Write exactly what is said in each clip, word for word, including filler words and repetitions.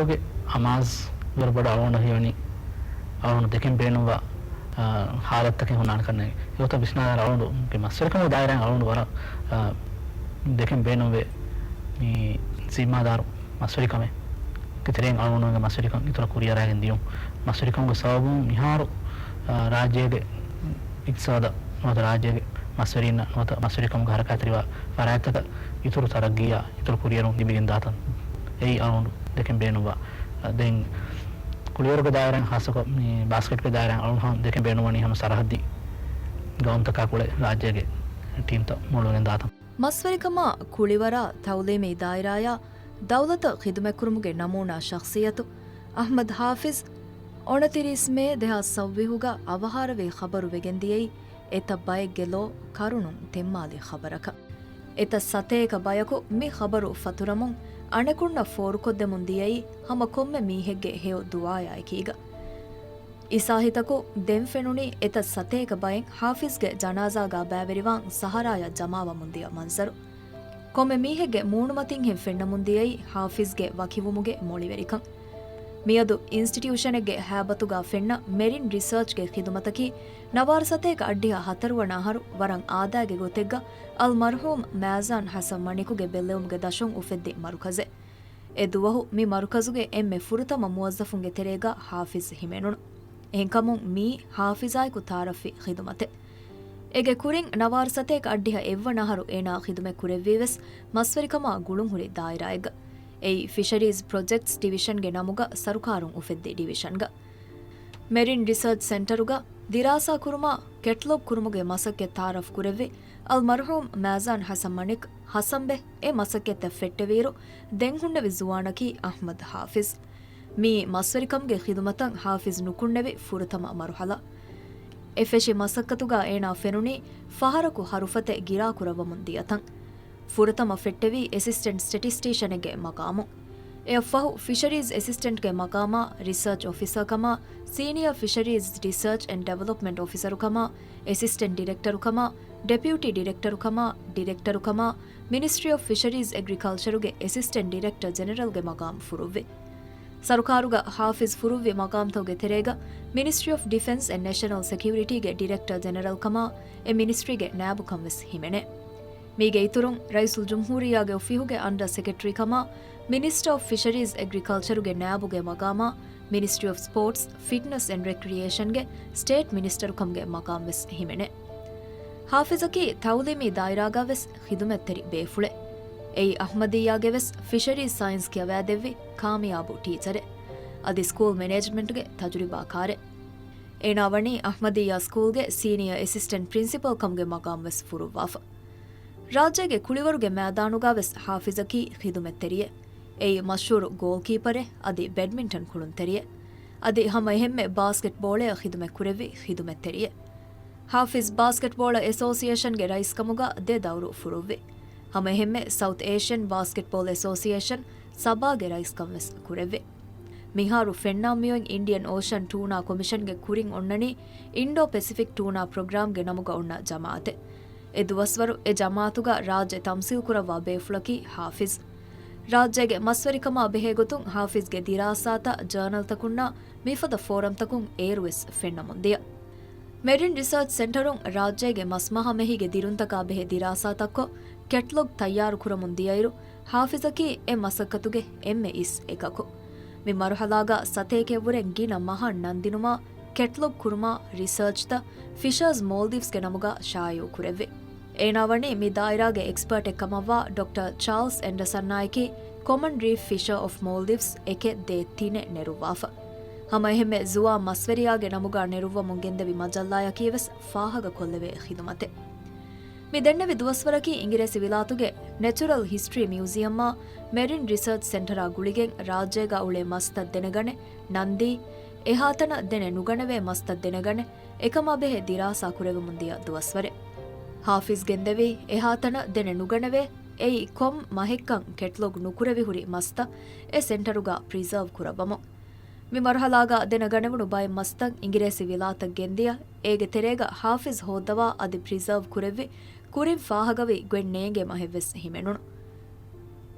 ގެ އަމާޒު ވަރަށް ބޮޑަށް އަޅުގަނޑަށް ހީވަނީ، އަޅުގަނޑު ދެކެން ބޭނުންވާ، އާ، ހާލަތްތަކެއް ހުންނާނެ ކަންނޭނގެ. އެގޮތަށް ވިސްނާލާ އަޅުގަނޑުގެ މަސްވެރިކަމުގެ ދާއިރާއިން އަޅުގަނޑު ވަރަށް، އާ، ދެކެން ބޭނުންވޭ މި ޒިންމާދާރު މަސްވެރިކަމެއް ގެ ތެރެއިން އަޅުގަނޑުގެ މަސްވެރިކަން އިތުރަށް ކުރިއަރައިގެން ދިޔުން. މަސްވެރިކަމުގެ ސަބަބުން މިހާރު، އާ، ރާއްޖޭގެ އިޤްތިޞާދަށް ނުވަތަ ރާއްޖޭގެ މަސްވެރީންނަށް ނުވަތަ މަސްވެރިކަމުގެ ހަރަކާތްތެރިވާ ފަރާތްތަކަށް އިތުރު ތަރައްގީއާ އިތުރު ކުރިއެރުން ލިބިގެން ދާތަން. އެއީ އަޅުގަނޑު ދެކެން ބޭނުންވާ. ދެން ކުޅިވަރުގެ ދާއިރާއިން ޚާއްޞަކޮށް މި ބާސްކެޓްގެ ދާއިރާއިން އަޅުގަނޑު ދެކެން ބޭނުންވަނީ ހަމަ ސަރަހައްދީ ގައުމުތަކާ ކުޅެ ރާއްޖޭގެ ޓީމްތައް މޮޅުވެގެން ދާތަން. މަސްވެރިކަމާ ކުޅިވަރާ ތައުލީމީ ދާއިރާޔާ ދައުލަތަށް ޚިދުމަތްކުރުމުގެ ނަމޫނާ ޝަޚްޞިއްޔަތު އަޙްމަދު ޙާފިޒް އޮނަތިރީސް މޭ ދެހާސް ސައްވީހުގަ އަވަހާރަވި ޚަބަރު ވެގެންދިޔައީ އެތައް ބައެއްގެ ލޯ ކަރުނުން ތެންމާލި ޚަބަރަކަށް. އެތައް ސަތޭކަ ބަޔަކު މި ޚަބަރު ފަތުރަމުން އަނެކުންނަށް ފޯރުކޮށްދެމުން ދިޔައީ ހަމަ ކޮންމެ މީހެއްގެ ހެޔޮ ދުޢާޔާއެކީގަ. އިސާހިތަކު ދެން ފެނުނީ އެތައް ސަތޭކަ ބައެއް ޙާފިޒްގެ ޖަނާޒާގާ ބައިވެރިވާން ސަހަރާޔަށް ޖަމާވަމުން ދިޔަ މަންޒަރު. ކޮންމެ މީހެއްގެ މޫނުމަތިންހެން ފެންނަމުން ދިޔައީ ޙާފިޒްގެ ވަކިވުމުގެ މޮޅިވެރިކަން. މިއަދު އިންސްޓިޓިއުޝަނެއްގެ ހައިބަތުގާ ފެންނަ މެރިން ރިސާޗްގެ ޚިދުމަތަކީ ނަވާރަ ސަތޭކަ އަށްޑިހަ ހަތަރުވަނަ އަހަރު ވަރަށް އާދައިގެ ގޮތެއްގަ އަލްމަރްޙޫމް މާޒާން ޙަސަން މަނިކުގެ ބެއްލެވުމުގެ ދަށުން އުފެއްދި މަރުކަޒެއް. އެ ދުވަހު މި މަރުކަޒުގެ އެންމެ ފުރަތަމަ މުވައްޒަފުންގެ ތެރޭގަ ޙާފިޒް ހިމެނުނު. އެހެންކަމުން މީ ޙާފިޒާއެކު ތަޢާރަފްވި ޚިދުމަތެއް. އޭގެ ކުރިން ނަވާރަ ސަތޭކަ އަށްޑިހަ އެއްވަނަ އަހަރު އޭނާ ޚިދުމަތް ކުރެއްވީވެސް މަސްވެރިކަމާ ގުޅުންހުރި ދާއިރާއެއްގަ. އެއީ ފިޝަރީޒް ޕްރޮޖެކްޓްސް ޑިވިޝަންގެ ނަމުގަ ސަރުކާރުން އުފެއްދި ޑިވިޝަންގަ. މެރިން ރިސާޗް ސެންޓަރުގަ ދިރާސާ ކުރުމާ ކެޓްލޮގް ކުރުމުގެ މަސައްކަތް ތަޢާރަފް ކުރެއްވި އަލްމަރްޙޫމް މާޒާން ޙަސަން މަނިކް ޙަސަންބެ އެ މަސައްކަތްތައް ފެއްޓެވިއިރު ދެން ހުންނެވި ޒުވާނަކީ އަޙްމަދު ޙާފިޒް. މިއީ މަސްވެރިކަމުގެ ޚިދުމަތަށް ޙާފިޒް ނުކުންނެވި ފުރަތަމަ މަރުޙަލާ. އެ ފެށި މަސައްކަތުގަ އޭނާ ފެނުނީ ފަހަރަކު ޙަރުފަތެއް ގިރާކުރައްވަމުން ދިޔަތަން. ފުރަތަމަ ފެއްޓެވީ އެސިސްޓެންޓް ސްޓެޓިސްޓީޝަނެއްގެ މަޤާމު. އެއަށްފަހު ފިޝަރީޒް އެސިސްޓެންޓްގެ މަޤާމާ، ރިސާޗް އޮފިސަރ ކަމާ، ސީނިއަ ފިޝަރީޒް ރިސާޗް އެންޑް ޑިވެލޮޕްމަންޓް އޮފިސަރު ކަމާ، އެސިސްޓެންޓް ޑިރެކްޓަރު ކަމާ، ޑެޕިއުޓީ ޑިރެކްޓަރު ކަމާ، ޑިރެކްޓަރު ކަމާ، މިނިސްޓްރީ އޮފް ފިޝަރީޒް އެގްރިކަލްޗަރުގެ އެސިސްޓެންޓް ޑިރެކްޓަރ ޖެނެރަލްގެ މަޤާމު ފުރުއްވި. ސަރުކާރުގަ ޙާފިޒް ފުރުއްވި މަޤާމްތަކުގެ ތެރޭގަ މިނިސްޓްރީ އޮފް ޑިފެންސް އެންޑް ނޭޝަނަލް ސެކިއުރިޓީގެ ޑިރެކްޓަރ ޖެނެރަލް ކަމާ، އެ މިނިސްޓްރީގެ ނާއިބު ކަން ވެސް ހިމެނޭ. މީގެ އިތުރުން، ރައީސުލްޖުމްހޫރިއްޔާގެ އޮފީހުގެ އަންޑަރ ސެކްރެޓަރީ ކަމާ، މިނިސްޓަރ އޮފް ފިޝަރީޒް އެގްރިކަލްޗަރުގެ ނާއިބުގެ މަޤާމާ، މިނިސްޓްރީ އޮފް ސްޕޯޓްސް، ފިޓްނަސް އެންޑް ރެކްރިއޭޝަންގެ ސްޓޭޓް މިނިސްޓަރުކަމުގެ މަޤާމް ވެސް ހިމެނޭ. ޙާފިޒަކީ ތަޢުލީމީ ދާއިރާގަ ވެސް ޚިދުމަތްތެރި ބޭފުޅެއް. އެއީ އަޙްމަދިއްޔާގެ ވެސް ފިޝަރީޒް ސައިންސް ކިޔަވައިދެއްވި ކާމިޔާބު ޓީޗަރެއް. އަދި ސްކޫލް މެނޭޖްމަންޓްގެ ތަޖުރިބާކާރެއް. އޭނާ ވަނީ އަޙްމަދިއްޔާ ސްކޫލްގެ ސީނިއަ އެސިސްޓެންޓް ޕްރިންސިޕަލް ކަމުގެ މަޤާމް ވެސް ފުރުއްވާފަ. ރާއްޖޭގެ ކުޅިވަރުގެ މައިދާނުގަ ވެސް ޙާފިޒަކީ ޚިދުމަތްތެރިއެއް. އެއީ މަޝްހޫރު ގޯލްކީޕަރެއް އަދި ބެޑްމިންޓަން ކުޅުންތެރިއެއް. އަދި ހަމަ އެހެންމެ ބާސްކެޓްބޯޅަޔަށް ޚިދުމަތް ކުރެއްވި ޚިދުމަތްތެރިއެއް. ޙާފިޒް ބާސްކެޓްބޯޅަ އެސޯސިއޭޝަންގެ ރައީސްކަމުގަ ދެ ދައުރު ފުރުއްވި. ހަމަ އެހެންމެ ސައުތް އޭޝިއަން ބާސްކެޓްބޯލް އެސޯސިއޭޝަން، ސަބާގެ ރައީސްކަން ވެސް ކުރެއްވި. މިހާރު ފެންނާ މިއޮތް އިންޑިއަން އޯޝަން ޓޫނާ ކޮމިޝަންގެ ކުރިން އޮންނަނީ އިންޑޯ ޕެސިފިކް ޓޫނާ ޕްރޮގްރާމްގެ ނަމުގަ އޮންނަ ޖަމާއަތެއް. އެ ދުވަސްވަރު އެ ޖަމާއަތުގަ ރާއްޖެ ތަމްސީލް ކުރައްވާ ބޭފުޅަކީ ޙާފިޒް. ރާއްޖޭގެ މަސްވެރިކަމާ ބެހޭގޮތުން ޙާފިޒްގެ ދިރާސާތައް ޖާނަލްތަކުންނާ މިފަދަ ފޯރަމްތަކުން އޭރުވެސް ފެންނަމުންދިޔަ. މެރިން ރިސާޗް ސެންޓަރުން ރާއްޖޭގެ މަސްމަހާމެހީގެ ދިރުންތަކާ ބެހޭ ދިރާސާތައްކޮށް ކެޓްލޮގް ތައްޔާރު ކުރަމުން ދިޔައިރު، ޙާފިޒަކީ އެ މަސައްކަތުގެ އެންމެ އިސް އެކަކު. މި މަރުޙަލާގަ ސަތޭކައަށްވުރެ ގިނަ މަހަށް ނަންދިނުމާ، ކެޓްލޮގް ކުރުމާ، ރިސާޗްތައް ފިޝާޒް މޯލްޑިވްސްގެ ނަމުގަ ޝާއިޢު ކުރެއްވި. އޭނާ ވަނީ މި ދާއިރާގެ އެކްސްޕާޓެއް ކަމަށްވާ ޑޮކްޓަރ ޗާލްސް އެންޑަސަންއާއެކީ، ކޮމަން ރީފް ފިޝާ އޮފް މޯލްޑިވްސް އެކެއް ދޭއް ތިނެއް ނެރުއްވާފަ. ހަމައެހެންމެ ޒުވާން މަސްވެރިޔާގެ ނަމުގަ ނެރުއްވަމުން ގެންދެވި މަޖައްލާއަކީ ވެސް ފާހަގަކޮށްލެވޭ ޚިދުމަތެއް. މި ދެންނެވި ދުވަސްވަރަކީ އިނގިރޭސި ވިލާތުގެ ނެޗުރަލް ހިސްޓްރީ މިއުޒިއަމާ މެރިން ރިސާޗް ސެންޓަރާ ގުޅިގެން ރާއްޖޭގަ އުޅޭ މަސްތައް ދެނެގަނެ ނަންދީ، އެހާތަނަށް ދެނެ ނުގަނެވޭ މަސްތައް ދެނެގަނެ އެކަމާ ބެހޭ ދިރާސާ ކުރެވެމުން ދިޔަ ދުވަސްވަރެއް. ހާފިޒް ގެންދެވީ އެހާތަނަށް ދެނެ ނުގަނެވޭ އެއީ ކޮން މަހެއްކަން ކެޓްލޮގް ނުކުރެވި ހުރި މަސްތައް އެ ސެންޓަރުގަ ޕްރިޒާވް ކުރައްވަމުން. މި މަރުހަލާގަ ދެނެގަނެވުނު ބައެއް މަސްތައް އިނގިރޭސި ވިލާތަށް ގެންދިޔަ، އޭގެ ތެރޭގަ ހާފިޒް ހޯއްދަވާ އަދި ޕްރިޒާވް ކުރެއްވި ކުރިން ފާހަގަވި ގޮތް ނޭނގޭ މަހެއްވެސް ހިމެނުނު.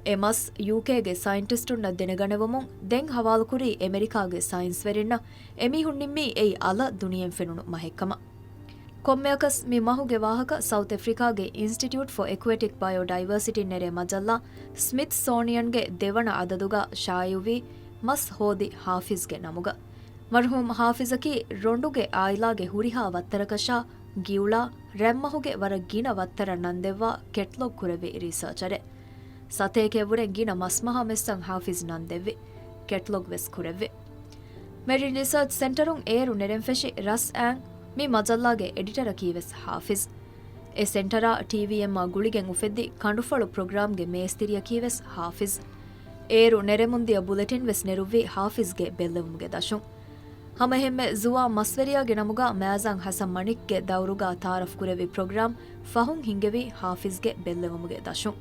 އެ މަސް ޔޫކޭގެ ސައިންޓިސްޓުންނަށް ދެނެގަނެވުމުން ދެން ހަވާލުކުރީ އެމެރިކާގެ ސައިންސްވެރިންނަށް. އެމީހުން ނިންމީ އެއީ އަލަށް ދުނިޔެއިން ފެނުނު މަހެއްކަމަށް. ކޮންމެއަކަސް މި މަހުގެ ވާހަކަ ސައުތް އެފްރިކާގެ އިންސްޓިޓިއުޓް ފޯ އެކުއެޓިކް ބަޔޯޑައިވަރސިޓީން ނެރޭ މަޖައްލާ ސްމިތްސޯނިއަންގެ ދެވަނަ އަދަދުގަ ޝާއިއުވީ މަސް ހޯދި ހާފިޒްގެ ނަމުގަ. މަރްޙޫމް ހާފިޒަކީ ރޮނޑުގެ އާއިލާގެ ހުރިހާ ވައްތަރަކަށާ ގިއުޅާ ރަތްމަހުގެ ވަރަށް ގިނަ ވައްތަރަށް ނަންދެއްވާ ކެޓްލޮގް ކުރެއްވި ރިސާޗަރެއް. ސަތޭކައަށްވުރެ ގިނަ މަސްމަހާ މެއްސަށް ހާފިޒް ނަންދެއްވި، ކެޓްލޮގް ވެސް ކުރެއްވި. މެރިން ރިސާޗް ސެންޓަރުން އޭރު ނެރެންފެށި ރަސް އާން މި މަޖައްލާގެ އެޑިޓަރަކީ ވެސް ހާފިޒް. އެ ސެންޓަރާ ޓީވީއެމްއާ ގުޅިގެން އުފެއްދި ކަނޑުފަޅު ޕްރޮގްރާމްގެ މޭސްތިރިއަކީ ވެސް ހާފިޒް. އޭރު ނެރެމުންދިޔަ ބުލެޓިން ވެސް ނެރުއްވީ ހާފިޒްގެ ބެއްލެވުމުގެ ދަށުން. ހަމައެހެންމެ ޒުވާން މަސްވެރިޔާގެ ނަމުގަ މާޒާން ހަސަން މަނިކްގެ ދައުރުގަ ތައާރަފް ކުރެއްވި ޕްރޮގްރާމް ފަހުން ހިންގެވީ ހާފިޒްގެ ބެއްލެވުމުގެ ދަށުން.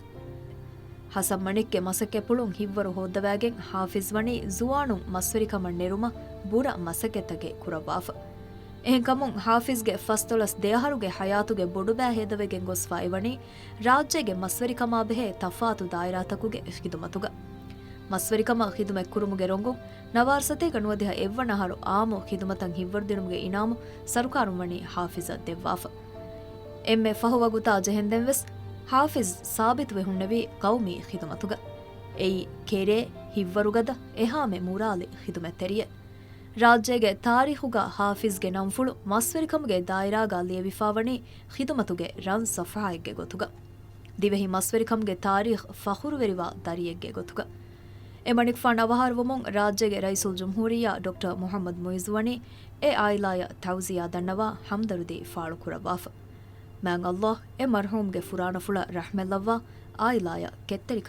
ހަސަން މަނިކްގެ މަސައްކަތްޕުޅުން ހިތްވަރު ހޯއްދަވާގެން ހާފިޒް ވަނީ ޒުވާނުން މަސްވެރިކަމަށް ނެރުމަށް ބުރަ މަސައްކަތްތަކެއް ކުރައްވާފަ. އެހެންކަމުން ހާފިޒްގެ ފަސްދޮޅަސް ދެއަހަރުގެ ހަޔާތުގެ ބޮޑުބައި ހޭދަވެގެން ގޮސްފައިވަނީ ރާއްޖޭގެ މަސްވެރިކަމާބެހޭ ތަފާތު ދާއިރާތަކުގެ ޚިދުމަތުގަ. މަސްވެރިކަމަށް ޚިދުމަތްކުރުމުގެ ރޮނގުން ނަވާރަ ސަތޭކަ ނުވަދިހަ އެއްވަނަ އަހަރު އާއްމު ޚިދުމަތަށް ހިތްވަރުދިނުމުގެ އިނާމު ސަރުކާރުން ވަނީ ހާފިޒަށް ދެއްވާފަ. އެންމެ ފަހު ވަގުތާ ޖެހެންދެން ވެސް ހާފިޒް ސާބިތުވެ ހުންނެވީ ޤައުމީ ޚިދުމަތުގަ. އެއީ ކެރޭ، ހިތްވަރުގަދަ، އެހާމެ މުރާލި ޚިދުމަތްތެރިއެއް. ރާއްޖޭގެ ތާރީޚުގަ ހާފިޒްގެ ނަންފުޅު މަސްވެރިކަމުގެ ދާއިރާގަ ލިޔެވިފައިވަނީ ޚިދުމަތުގެ ރަން ސަފްޙާއެއްގެ ގޮތުގަ. ދިވެހި މަސްވެރިކަމުގެ ތާރީޚް ފަޚުރުވެރިވާ ދަރިއެއްގެ ގޮތުގަ. އެ މަނިކުފާނު އަވަހާރަވުމުން ރާއްޖޭގެ ރައީސުލްޖުމްހޫރިއްޔާ ޑޮކްޓަރ މުޙައްމަދު މުޢިއްޒު ވަނީ އެ އާއިލާޔަށް ތަޢުޒިޔާ ދަންނަވާ ހަމްދަރުދީ ފާޅުކުރައްވާފަ. މާތް ﷲ އެ މަރްޙޫމްގެ ފުރާނަފުޅަށް ރަޙްމަތްލައްވާ، އާއިލާޔަށް ކެތްތެރި